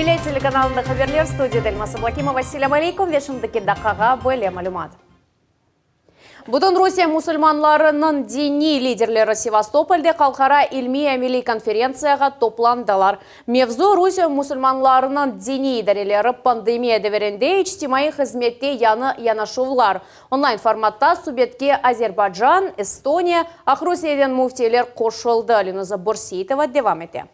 Millet telekanalında haberler, studiyada Elmaz Ablakimova. Selâm aleykum ve şimdiki daqqağa böyle malümat. Bütün Rusiye musulmanlarınıñ diniy liderleri Sevastopolde halqara ilmiy-ameliy konferentsiyağa toplandılar. Mevzu, Rusiye musulmanlarınıñ diniy idareleri pandemiya devirinde içtimaiy hızmette yañı yanaşuvlar. Onlayn formatta subetke Azerbaycan, Estoniya, Aqrusiyeden müftiyler qoşuldı, Lenuza Börseitova devam ete.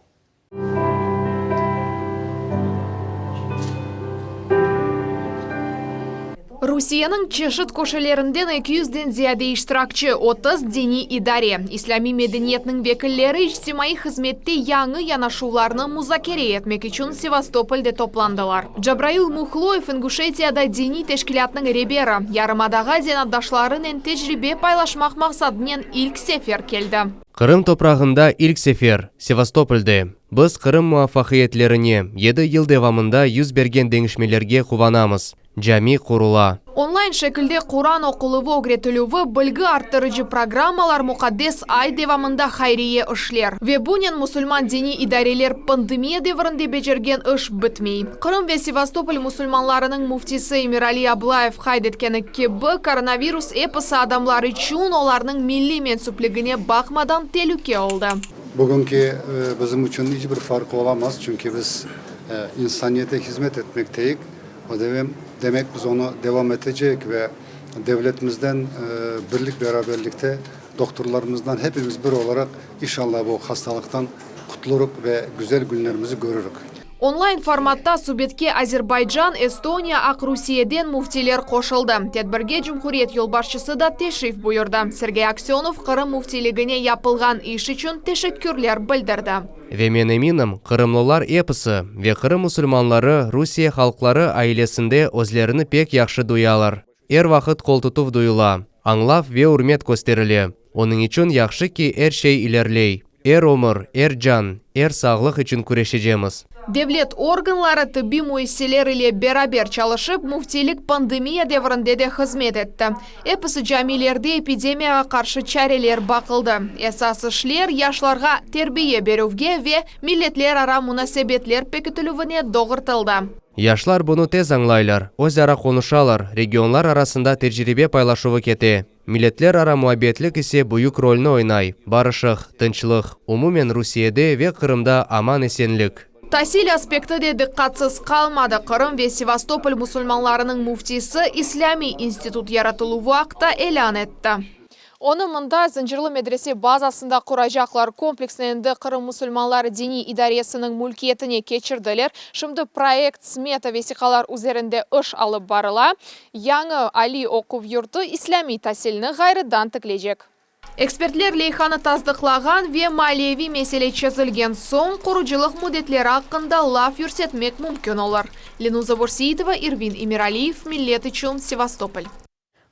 Rusiyeniñ çeşit köşelerinden eki yüzden ziyade iştirakçi, 30 diniy idare, islâmiy medeniyetniñ vekilleri içtimaiy hızmette yañı yanaşuvlarnı muzakere etmek içün Sevastopolde toplandılar. Cabrail Muhloyev İnguşetiyada diniy teşkilâtnıñ reberi, yarımadağa zenaatdaşlarınen tecribe paylaşmaq maqsadınen ilk sefer keldi. Qırım toprağında ilk sefer, Sevastopolde, biz Qırım muvafaqiyetlerine, yedi yıl devamında yüz bergen deñişmelerge quvanamız. Cami qurula. Onlayn şekilde Quran oquluvı ögretilüvi, bilgi arttırıcı programmalar, muqaddes ay devamında hayriye işler. Ve bunen musulman diniy idareler pandemiya devirinde becergen iş bitmey. Qırım ve Sevastopol musulmanlarınıñ müftisi Emirali Ablayev qayd etkeni kibi, koronavirus episi adamlar içün olarnıñ milliy mensüpligine baqmadan telüke oldı. Bugünki bizim içün iç bir farqı olamaz, çünki biz insaniyete hizmet etmekteyik. O demek, biz onı devam eteceyik ve devletimizden birlik-beraberlikte, doktorlarımızdan hepimiz bir olaraq inşallah bu hastalıqtan qutulurıq ve güzel günlerimizi körürik. Onlayn formatta subetke Azerbaycan, Estoniya, Aqrusiyeden müftiyler qoşuldı. Tedbirge cumhuriyet yolbaşçısı da teşrif buyurdı. Sergey Aksönov Qırım müftiyligine yapılğan iş içün teşekkürler bildirdi. Ve men eminim, qırımlılar episi ve Qırım musulmanları Rusiye halqları ailesinde özlerini pek yahşı duyalar. Er vaqıt qoltutuv duyula, añlav ve ürmet kösterile. Onıñ içün yahşı ki, er şey ilerley. Er ömür, er can, er sağlıq içün küreşecemiz. Devlet organları, tıbbiy müessiseler ile beraber çalışıp, müftiylik pandemiya devrinde de hızmet etti. Episi camilerde epidemiyağa qarşı çareler baqıldı. Esas işler yaşlarğa terbiye berüvge ve milletlerara munasebetler pekitilüvine doğrultıldı. Yaşlar bunı tez añlaylar, özara qonuşalar, regionlar arasında tecribe paylaşuvı kete. Milletlerara muabbetlik ise büyük rolni oynay, barışıq, tınçlıq, umumen Rusiyede ve Qırımda aman-esenlik. Tasil aspekti de diqqatsız qalmadı. Qırım ve Sevastopol musulmanlarınıñ müftisi İslâmiy institut yaratıluvı aqta ilân etti. Onı mında Zıncırlı medrese bazasında quracaqlar. Kompleksni endi Qırım musulmanları diniy idaresiniñ mülkiyetine keçirdiler. Şimdi proyekt-smeta vesiqalar üzerinde iş alıp barıla. Yañı aliy oquv yurtu islâmiy tasilni ğayrıdan tikleycek. Ekspertler leyhanı tasdıqlağan ve maliyeviy mesele çezilgen soñ qurucılıq müddetleri aqqında laf yürsetmek mümkün olur. Lenuza Börseitova, İrvin Emiraliyev, Millet içün, Sevastopol.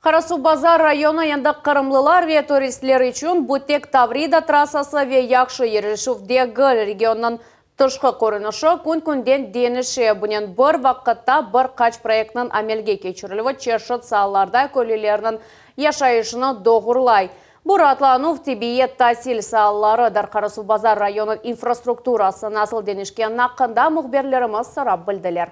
Qarasuvbazar rayonı endi qırımlılar ve turistler içün bu tek Tavrida trassası ve yahşı yerleşüv degil, regionnıñ tışqı körünişi kün-künden deñişe. Bunen bir vaqıtta bir qaç proyektniñ amelge keçirilüvi çeşit saalarda köylülerniñ yaşayışını doğurlay. Bu raatlanuv, tibbiyet, tasil saalarıdır. Qarasuvbazar rayonıñ infrastrukturası nasıl deñişkeni aqqında mühbirlerimiz sorap bildiler.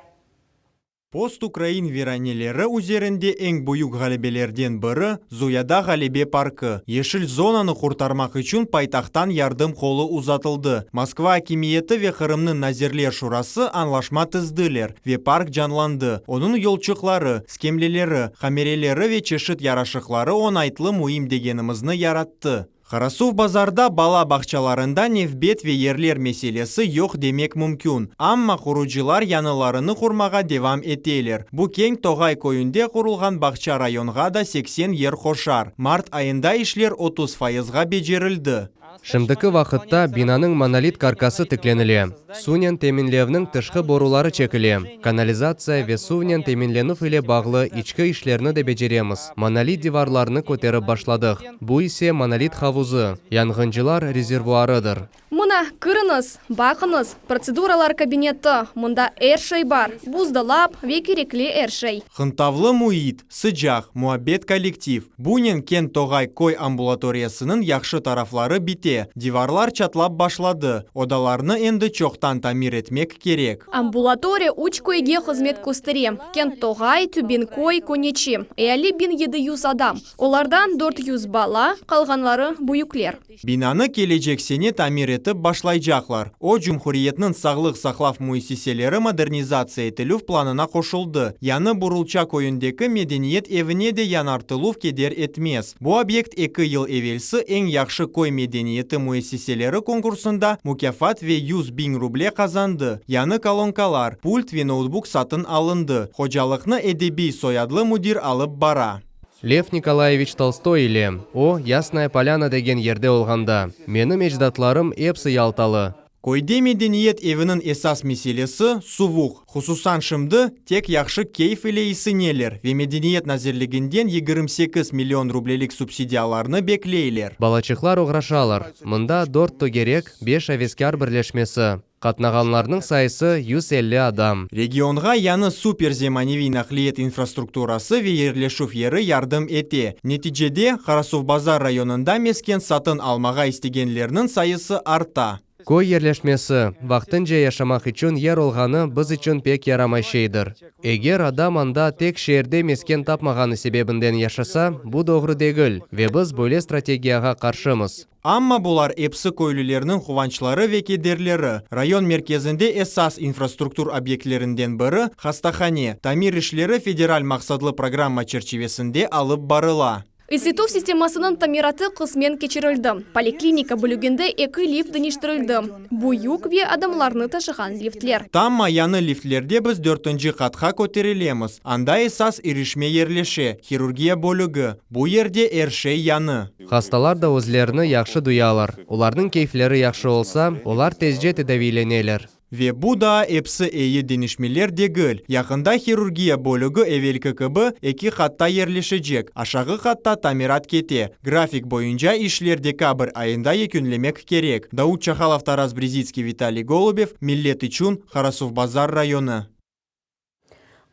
Post-ukrain viraneleri üzerinde eñ büyük ğalebelerden biri, Zuyada Ğalebe parkı. Yeşil zonanı qurtarmaq içün paytahttan yardım qolu uzatıldı. Moskva akimiyeti ve Qırımnıñ Nazirler Şurası añlaşma tizdiler ve park canlandı. Onıñ yolçıqları, skemleleri, qamereleri ve çeşit yaraşıqları oñaytlı müim degenimizni yarattı. Qarasuvbazarda bala bağçalarında nevbet ve yerler meselesi yoq demek mümkün, amma qurucılar yañılarını qurmağa devam eteler. Bu Keñ Toğay köyünde qurulğan bağça rayonğa da 80 yer qoşar. Mart ayında işler 30 fayızğa becerildi. Şimdiki vaqıtta binanıñ monolit karkası tiklenile, suvnen teminlevniñ tışqı boruları çekile, kanalizatsiya ve suvnen teminlenüv ile bağlı içki işlerni de beceremiz, monolit divarlarını köterip başladıq. Bu ise monolit havuzı, yanğıncılar rezervuarıdır. Mına, kiriñiz, baqıñız, protseduralar kabineti, mında er şey bar, buzdolap ve kerekli er şey. Qıntavlı müit, sıcaq, muabbet kollektiv, bunen Keñ Toğay köy ambulatoriyasınıñ yahşı tarafları bite. kete, divarlar çatlap başladı, odalarnı endi çoqtan tamir etmek kerek. Ambulatoriya üç köyge hızmet köstere, Kent Toğay, Tübenköy, Köneçi. Eali 1700 adam, olardan 400 bala, qalğanları, büyükler. Binanı kelecek sene tamir etip başlaycaqlar. O, cumhuriyetniñ sağlıq saqlav müessiseleri modernizatsiya etilüv planına qoşuldı. Yañı Burulça köyündeki medeniyet evine de yañartıluv keder etmez. Bu obyekt eki yıl evelsi Eñ yahşı köy medeniyeti müessiseleri konkursında mukâfat ve 100.000 ruble qazandı. Yañı kolonkalar, pult ve noutbuk satın alındı. Hocalıqnı Edebiy soyadlı müdir alıp bara. Lev Nikolayeviç Tolstoy ile o, Yasnaya Polâna degen yerde olğanda. Menim ecdatlarım epsi yaltalı. Köyde medeniyet eviniñ esas meselesi, suvuq. Hususan şimdi, tek yahşı keyf ile isineler ve Medeniyet nazirliginden 28 million rublelik subsidiyalarnı bekleyler. Balaçıqlar oğraşalar. Mında dört tögerek, beş aveskâr birleşmesi. Qatnağanlarnıñ sayısı 150 adam. Regionğa yañı super zemaneviy naqliyet infrastrukturası ve yerleşüv yeri yardım ete. Neticede, Qarasuvbazar rayonında mesken satın almağa istegenlerniñ sayısı arta. Köy yerleşmesi, vaqtınca yaşamaq içün yer olğanı biz içün pek yaramay şeydir. Eger adam anda tek şeerde mesken tapmağanı sebebinden yaşasa, bu doğru degil ve biz böyle strategiyağa qarşımız. Amma bular episi köylülerniñ quvançları ve kederleri. Rayon merkezinde esas infrastruktur obyektlerinden biri, hastahane, tamir işleri federal maqsatlı programma çerçivesinde alıp barıla. Isıtuv sistemasınıñ tamiratı qısmen keçirildi. Poliklinika bölüginde eki lift deñiştirildi, büyük ve adamlarnı taşığan liftler. Tamam yañı liftlerde biz dörtünci qatqa köterilemiz. Anda esas irişme yerleşe, hirurgiya bölügi. Bu yerde er şey yañı. Hastalar da özlerini yahşı duyalar. Olarnıñ keyfleri yahşı olsa, olar tezce tedaviyleneler. Ve bu daa episi eyi deñişmeler degil. Yaqında hirurgiya bölügi evelki kibi eki qatta yerleşecek. Aşağı qatta tamirat kete. Grafik boyunca işler dekabr ayında yekünlemek kerek. Daud Çahalov, Taras Brezitskiy, Vitaliy Golubev, Millet içün, Qarasuvbazar rayonı.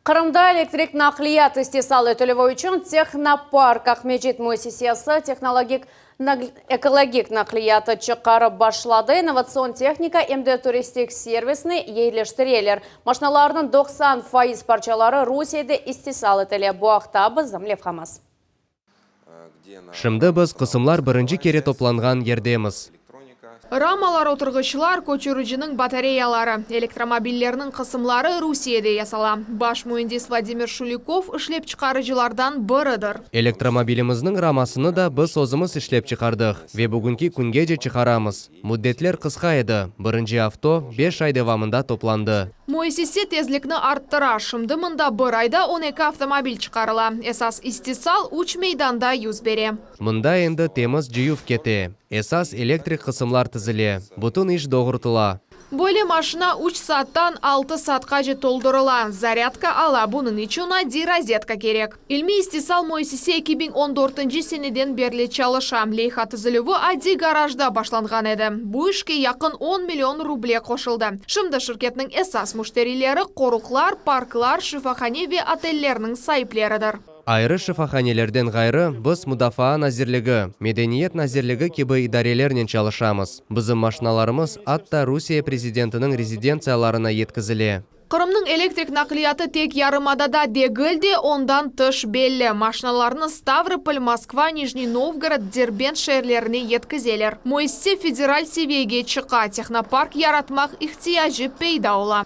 Qırımda elektrik naqliyat istisal etilüvi içün Tehnopark Aqmescit müessisesi tehnologik ekologik naqliyatı çıqarıp başladı. İnnovatsion tehnika em de turistik servisni eyileştireler. Maşinalarnıñ 90% parçaları Rusiyede istisal etile. Bu aqta bizim levhamız. Şimdi biz qısımlar birinci kere toplanğan yerdemiz. Ramalar, oturğıçlar, köçüriciniñ batareyaları, elektromobillerniñ qısımları Rusiyede yasala. Baş müendis Vladimir Şulikov işlep çıqarıcılardan biridir. Elektromobilimizniñ ramasını da biz özümiz işlep çıqardıq ve bugünki küngece çıqaramız. Müddetler qısqa edi, birinci avto beş ay devamında toplandı. Müessise tezlikni arttıra, şimdi mında bir ayda 12 avtomobil çıqarıla. Esas istisal üç meydanda yüz bere. Mında endi temiz cıyuv kete, esas elektrik qısımlar tizile, bütün iş doğrultıla. Böyle maşina üç saattan altı saatqace toldurıla, zarâdka ala, bunıñ içün adiy rozetka kerek. İlmiy istisal müessise 2014 seneden berli çalışa. Leyha tizilüvi adiy garajda başlanğan edi. Bu işke yaqın 10 million ruble qoşuldı. Şimdi şirketniñ esas müşterileri qoruqlar, parklar, şifahane ve otellerniñ saipleridir. Ayrı şifahanelerden ğayrı, biz Mudafaa nazirligi, Medeniyet nazirligi kibi idarelernen çalışamız. Bizim maşinalarımız atta Rusiye prezidentiniñ rezidentsiyalarına yetkizile. Qırımnıñ elektrik naqliyatı tek yarımadada degil de, ondan tış belli. Maşinalarnı Stavropol, Moskva, Nijniy Novgorod, Derbent şeerlerine yetkizeler. Müessise federal seviyege çıqa, tehnopark yaratmaq ihtiyacı peyda ola.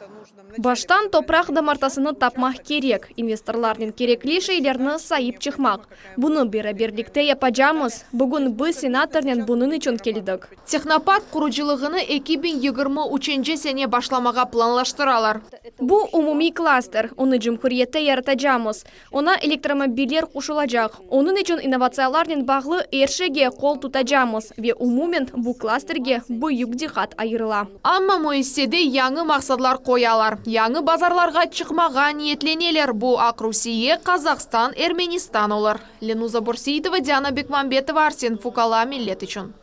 Baştan topraq damartasını tapmaq kerek, investorlarnen kerekli şeylerni sayıp çıqmaq. Bunı beraberlikte yapacamız. Bugün biz senatornen bunıñ içün keldik. Tehnopark qurucılığını 2023 sene başlamağa planlaştıralar. Bu umumiy klaster, onı cumhuriyette yaratacamız. Oña elektromobiller qoşulacaq. Onıñ içün innovatsiyalarnen bağlı er şeyge qol tutacamız ve umumen bu klasterge büyük diqqat ayırıla. Amma müessisede yañı maqsatlar qoyalar. Yañı bazarlarğa çıqmağa niyetleneler. Bu Aqrusiye, Qazahstan, Ermenistan olur. Lenuza Bürseitova, Diana Bekmambetova, Arsen Fukala, Millet içün.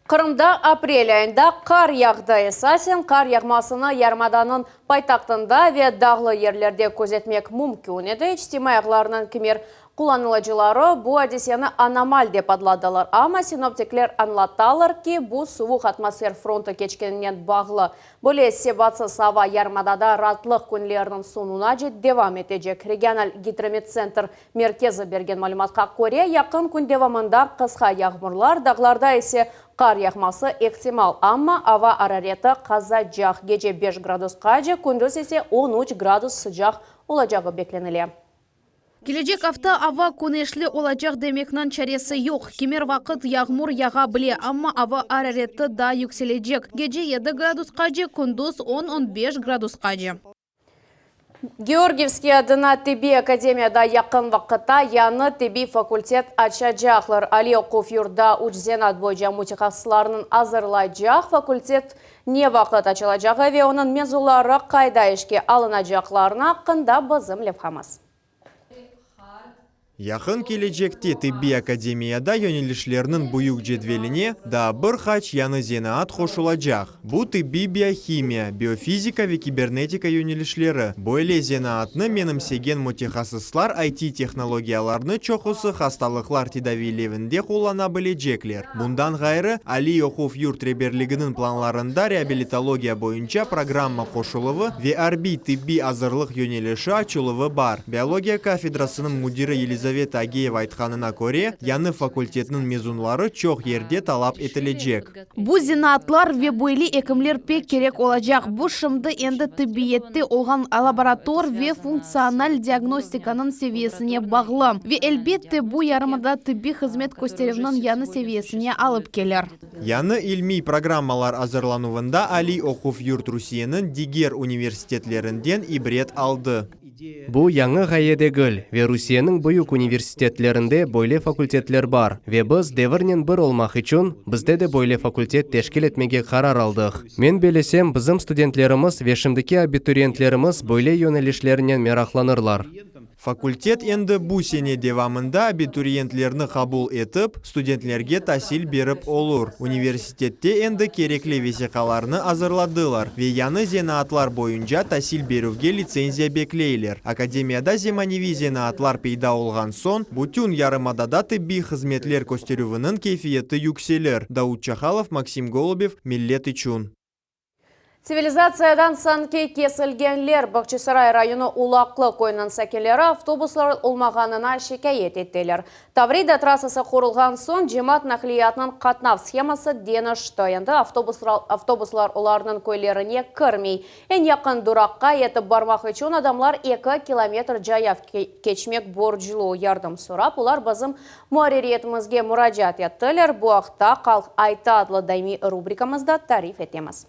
Qırımda aprel ayında qar yağdı. Esasen qar yağmasını yarımadanıñ paytahtında ve dağlı yerlerde közetmek mümkün edi. İçtimaiy ağlarnıñ kimer. Qullanıcıları bu adiseni anomal dep adladılar, amma sinoptikler añlatalar ki, bu suvuq atmosfer frontı keçkeninen bağlı. Böyle sebatsız ava yarımadada raatlıq künleriniñ soñunace devam etecek. Regional gidromettsentr merkezi bergen malümatqa köre, yaqın kün devamında qısqa yağmurlar, dağlarda ise qar yağması ihtimal, amma ava arareti qazacaq, gece beş gradusqace, kündüz ise on üç gradus sıcaq olacağı beklenile. Kelecek afta ava küneşli olacaq demekniñ çaresi yoq. Kimer vaqıt yağmur yağa bile, amma ava arareti da yükselecek, gece 7 gradusqace, kündüz 10-15 gradusqace. Georgiyevskiy adına tibbiy akademiyada yaqın vaqıtta yañı tibbiy fakultet açacaqlar. Aliy oquv yurtta üç zenaat boyunca mütehassıslarnıñ azırlaycaq fakultet ne vaqıt açılacağı ve onıñ mezunları qayda işke alınacaqlarını aqqında bizim levhamız. Yaqın kelecekte tibbiy akademiyada yönelişlerniñ büyük cedveline daa bir qaç yañı zenaat qoşulacaq. Bu tibbiy biohimiya, biofizika ve kibernetika yönelişleri. Böyle zenaatnı menimsegen mütehassıslar IT tehnologiyalarnı çoqusı hastalıqlar tedaviylevinde qullana bilecekler. Bundan ğayrı, aliy oquv yurt reberliginiñ planlarında reabilitologiya boyunca programma qoşuluvı ve arbiy tibbiy azırlıq yönelişi açıluvı bar. Biologiya kafedrasınıñ müdiri Yelizaveta Ageyeva aytqanına köre, yañı fakultetniñ mezunları çoq yerde talap etilecek. Bu zenaatlar ve böyle ekimler pek kerek olacaq. Bu şimdi endi tibbiyette olğan laborator ve funktsional diagnostikanıñ seviyesine bağlı. Ve, elbette, bu yarımadada tibbiy hızmet kösterüvniñ yañı seviyesine alıp kelir. Yañı ilmiy programmalar azırlanuvında aliy oquv yurt Rusiyeniñ diger universitetlerinden ibret aldı. Bu yañı ğaye degil ve Rusiyeniñ büyük universitetlerinde böyle fakultetler bar ve biz devirnen bir olmaq içün bizde de böyle fakultet teşkil etmege qarar aldıq. Men bellesem, bizim studentlerimiz ve şimdiki abituriyentlerimiz böyle yönelişlernen meraqlanırlar. Fakultet endi bu sene devamında abituriyentlerni qabul etip, studentlerge tasil berip olur. Universitette endi kerekli vesiqalarnı azırladılar ve yañı zenaatlar boyunca tasil berüvge litsenziya bekleyler. Akademiyada zemaneviy zenaatlar peyda olğan soñ, bütün yarımadada tibbiy hızmetler kösterüviniñ keyfiyeti yükselir. Daud Çahalov, Maksim Golubev, Millet içün. Tsivilizatsiyadan sanki kesilgenler. Bağçasaray rayonı Ulaqlı köyüniñ sakinleri avtobuslar olmağanına şikâyet ettiler. Tavrida trassası qurulğan soñ cemaat naqliyatınıñ qatnav sheması deñişti. Endi avtobuslar olarnıñ köylerine kirmey. Eñ yaqın duraqqa yetip barmaq içün adamlar 2 kilometr cayav keçmek borclu. Yardım sorap, olar bizim muarririyetimizge muracaat ettiler. Bu aqta Halq ayta adlı daimiy rubrikamızda tarif etemiz.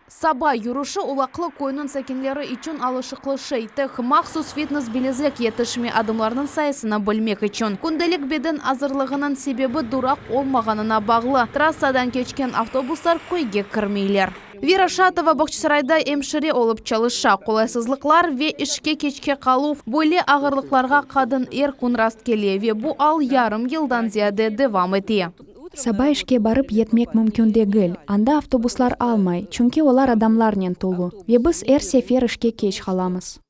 Saba yürüşi Ulaqlı köyüniñ sakinleri içün alışıqlı şey. Tek mahsus fitness bilezlik yetişmey adımlarnıñ sayısını bilmek içün. Kündelik beden azırlığınıñ sebebi duraq olmağanına bağlı. Trassadan keçken avtobuslar köyge kirmeyler. Vera Şatova Bağçasarayda emşire olıp çalışa. Qolaysızlıqlar ve işke keçke qaluv, böyle ağırlıqlarğa qadın er kün rastkele ve bu al yarım yıldan ziyade devam ete. Saba işke barıp yetmek mümkün degil. Anda avtobuslar almay, çünki olar adamlarnen tolu. Ve biz er sefer işke keç qalamız.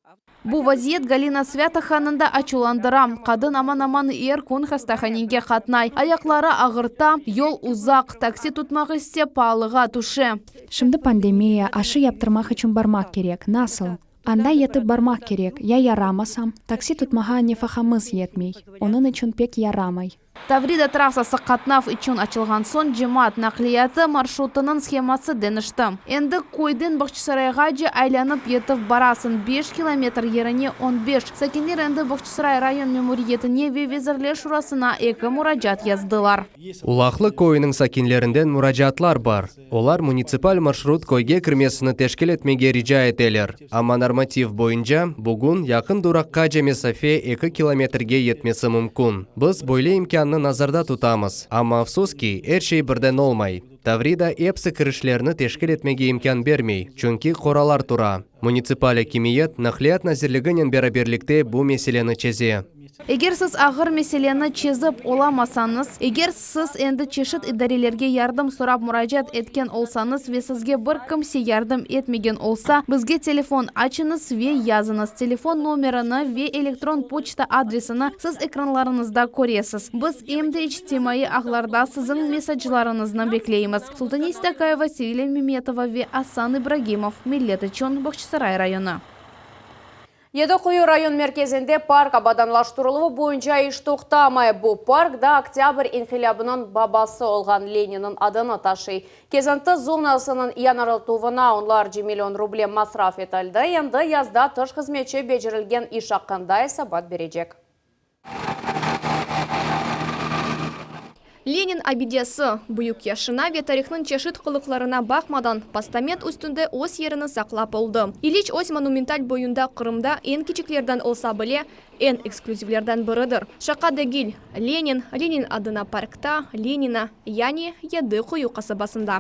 Bu vaziyet Galina Svâtohanı da açuvlandıra. Qadın aman-aman er kün hastahanege qatnay. Ayaqları ağırta, yol uzaq, taksi tutmaq ise paalığa tüşe. Şimdi pandemiya, aşı yaptırmaq içün barmaq kerek. Nasıl? Anda yetip barmaq kerek. Ya yaramasam? Taksi tutmağa nefaqamız yetmey. Onıñ içün pek yaramay. Tavrida trassası qatnav içün açılğan soñ cemaat naqliyatı marşrutınıñ sheması deñişti. Endi köyden Bağçasarayğace aylanıp yetip barasıñ, 5 kilometr yerine 15. Sakinler endi Bağçasaray rayon memuriyetine ve Vezirler şurasına eki muracaat yazdılar. Ulaqlı köyüniñ sakinlerinden muracaatlar bar. Olar munitsipal marşrut köyge kirmesini teşkil etmege rica eteler. Amma normativ boyunca, bugün yaqın duraqqace mesafe 2 kilometrge yetmesi mümkün. Biz böyle imkânnı nazarda tutamız, amma afsus ki, er şey birden olmay. Tavrida episi kirişlerni teşkil etmege imkân bermey, çünki qoralar tura. Munitsipal akimiyet Naqliyat nazirliginen beraberlikte bu meseleni çeze. Eger siz ağır meseleni çezip olamasañız, eger siz endi çeşit idarelerge yardım sorap muracaat etken olsañız ve sizge bir kimse yardım etmegen olsa, bizge telefon açıñız ve yazıñız, telefon nomerini ve elektron poçta adresini siz ekranlarıñızda köresiz. Biz em de içtimaiy ağlarda siziñ mesaclarıñıznı bekleymiz. Sultaniye Stakayeva, Sevilâ Memetova ve Asan İbragimov, Millet içün, Bağçasaray rayonı. Yedi Quyu rayon merkezinde park abadanlaştırıluvı boyunca iş toqtamay. Bu park da Oktâbr inqilâbınıñ babası olğan Leninniñ adını taşıy. Kezinti zonasınıñ yañartıluvına onlarca million ruble masraf etildi. Endi yazda tış hızmetçi becerilgen iş aqqında esabat berecek. Lenin abidesi, büyük yaşına ve tarihnıñ çeşit qılıqlarına baqmadan, postament üstünde öz yerini saqlap oldı. İliç öz monumental boyunda Qırımda eñ kiçiklerden olsa bile, eñ eksklüzivlerden biridir. Şaqa degil, Lenin, Lenin adına parkta, Lenina, yani Yedi Quyu qasabasında.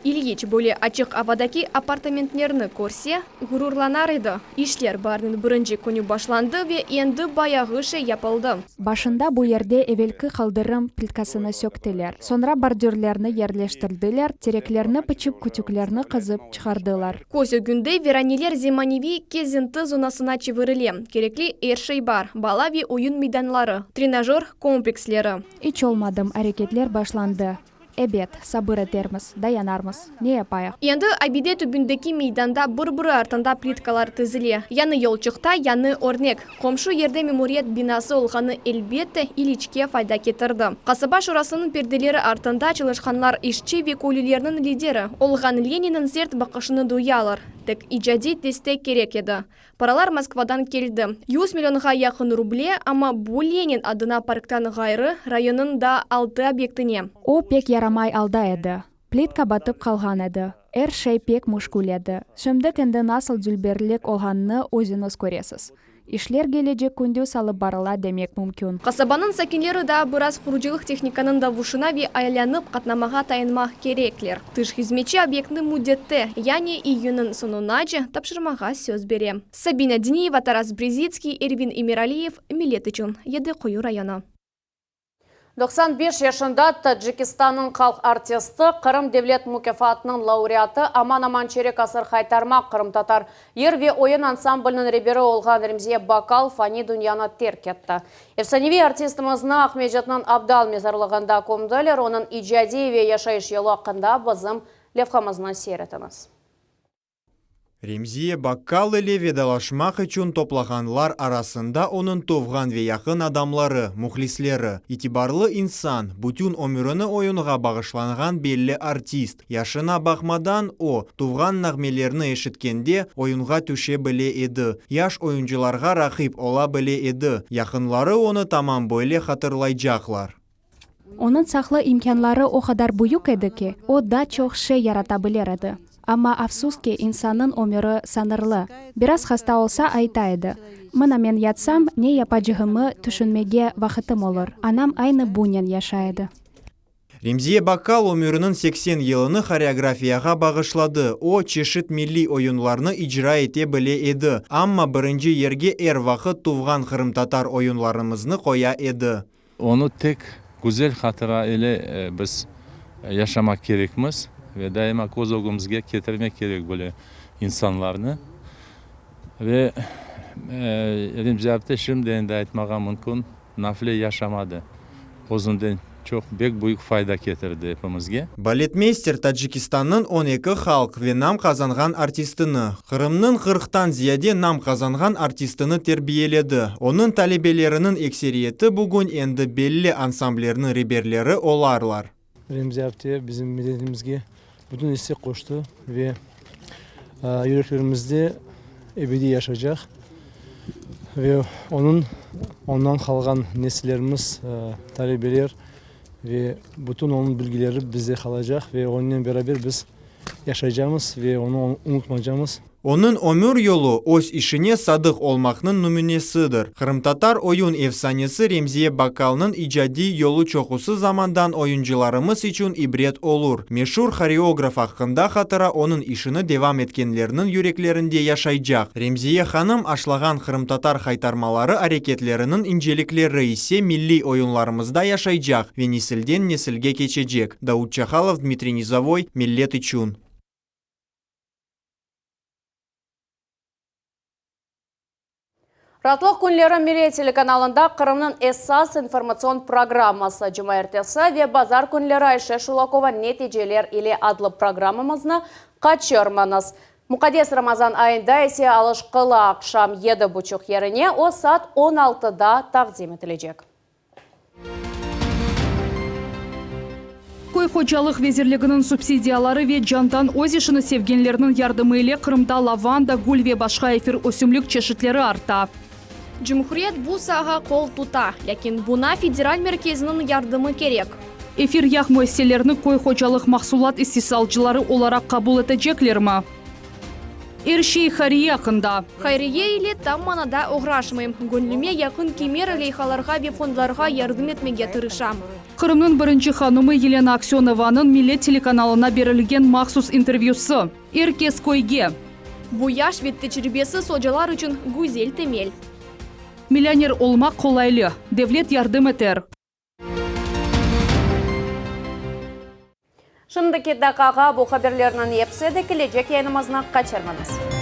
İlyiç böyle açıq avadaki apartamentlerni körse, ğururlanar edi. İşler baarniñ birinci künü başlandı ve endi bayağı şey yapıldı. Başında bu yerde evelki qaldırım plitkasını söktiler, soñra bordürlerni yerleştirdiler, tereklerni pıçıp, kütüklerni qazıp çıqardılar. Köz ögünde viraneler zemaneviy kezinti zonasına çevirile, kerekli er şey bar, bala ve oyun meydanları, trenajör kompleksleri. İç olmadım areketler başlandı. Ebet, sabır etermiz, dayanarmız. Ne yapayıq? Endi abide tübündeki meydanda bir-biri artında plitkalar tizile. Yañı yolçıqta yañı örnek. Qomşu yerde memuriyet binası olğanı, elbette, İliçke fayda ketirdi. Qasaba şurasınıñ perdeleri artında çalışqanlar işçi ve köylülerniñ lideri olğan Leninniñ sert baqışını duyalar. Tek icadiy destek kerek edi. Paralar Moskvadan keldi, 100 millionğa yaqın ruble, amma bu Lenin adına parktan ğayrı, rayonnıñ daa altı obyektine. O, pek yaramay alda edi. Plitka batıp qalğan edi. Er şey pek müşkül edi. Şimdi endi nasıl dülberlik olğanını özüñiz köresiz. İşler gece-kündüz alıp barıla demek mümkün. Qasabanıñ sakinleri daa biraz qurucılıq tehnikanıñ davuşına ve aylanıp qatnamağa tayanmaq kerekler. Tış hızmetçi obyektni müddette, yani iyünniñ soñunace tapşırmağa söz bere. Sabina Diniyeva, Taras Brezitskiy, Ervin Emiraliyev, Millet içün, Yedi Quyu rayonı. 95 yaşında Tacikistannıñ halq artisti, Qırım devlet mukâfatınıñ laureatı, aman-aman çerik asır Haytarma qırımtatar yır ve oyun ansambliniñ reberi olğan Remziye Bakal fani dünyanı terk etti. Efsaneviy artistimizni Aqmescitniñ Abdal mezarlığında kömdiler. Onıñ icadiy ve yaşayış yolu aqqında bizim levhamıznı seyir etiñiz. Remziye Bakkal ile vedalaşmaq içün toplanğanlar arasında onıñ tuvğan ve yaqın adamları, mühlisleri, itibarlı insan, bütün ömürini oyunğa bağışlanğan belli artist. Yaşına baqmadan o, tuvğan nağmelerni eşitkende oyunğa tüşe bile edi. Yaş oyuncılarğa raqip ola bile edi. Yaqınları onı tamam böyle hatırlaycaqlar. Onıñ saqlı imkânları o qadar büyük edi ki, o daa çoq şey yarata bilir edi. Amma afsus ki, insannıñ ömüri sıñırlı. Biraz hasta olsa ayta edi, Mına men yatsam, ne yapacağımı tüşünmege vaqıtım olur. Anam aynı bunen yaşay edi. Remziye Bakkal ömüriniñ 80 yılını horeografiyağa bağışladı. O, çeşit milliy oyunlarnı icra ete bile edi. Amma birinci yerge er vaqıt tuvğan qırımtatar oyunlarımıznı qoya edi. Onı tek güzel hatıra ile biz yaşamaq kerekmiz ve daima köz ögümizge ketirmek kerek böyle insanlarnı. Ve Remziye apte şimdi endi aytmağa mümkün, nafile yaşamadı. Özünden çoq pek büyük fayda ketirdi epimizge. Baletmeyster Tacikistannıñ 12 halq ve nam qazanğan artistini, Qırımnıñ 40-tan ziyade nam qazanğan artistini terbiyeledi. Onıñ talebeleriniñ ekseriyeti bugün endi belli ansamblerniñ reberleri olarlar. Remziye apte bizim milletimizge bütün isse qoştı ve yüreklerimizde ebediy yaşaycaq ve onıñ ondan qalğan nesillerimiz, talebeler ve bütün onıñ bilgileri bizde qalacaq ve onıñnen beraber biz yaşaycamız ve onı unutmaycamız. Onıñ ömür yolu, öz işine sadıq olmaqnıñ nümünesidir. Qırımtatar oyun efsanesi Remziye Bakkalnıñ icadiy yolu çoqusı zamandan oyuncılarımız içün ibret olur. Meşur horeograf aqqında hatıra onıñ işini devam etkenlerniñ yüreklerinde yaşaycaq. Remziye hanım aşlağan qırımtatar haytarmaları areketleriniñ incelikleri ise milliy oyunlarımızda yaşaycaq ve nesilden nesilge keçecek. Davut Çahalov, Dmitriy Nizovoy, Millet içün. Raatlıq künleri Millet telekanalında Qırımnıñ esas informatsion programması cumaertesi ve bazar künleri Ayşe Şulakova Neticeler ile adlı programmamıznı qaçırmañız. Muqaddes Ramazan ayında ise alışqılı aqşam yedi buçuq yerine o saat on altıda taqdim etilecek. Köy hocalıq vezirliginiñ subsidiyaları ve candan öz işini sevgenlerniñ yardımı ile Qırımda lavanda, gül ve başqa efir ösümlik çeşitleri arta. Cumhuriyet bu saağa qol tuta, lâkin buña federal merkeziniñ yardımı kerek. Efir yağ müesselerini köy hocalıq mahsulat istisalcıları olaraq qabul eteceklermi? Er şey hayriye aqqında. Hayriye ile tam manada oğraşmayım. Göñlüme yaqın kimer leyhalarğa ve fondlarğa yardım etmege tırışam. Qırımnıñ birinci hanımı Yelena Aksönovanıñ Millet telekanalına berilgen mahsus intervyüsı. Er kes köyge. Bu yaş ve tecribesiz ocalar içün güzel temel. Millioner olmaq qolaylı. Devlet yardım eter. Şimdiki daqqağa bu haberlerniñ episi de, kelecek yayınımıznı qaçırmañız.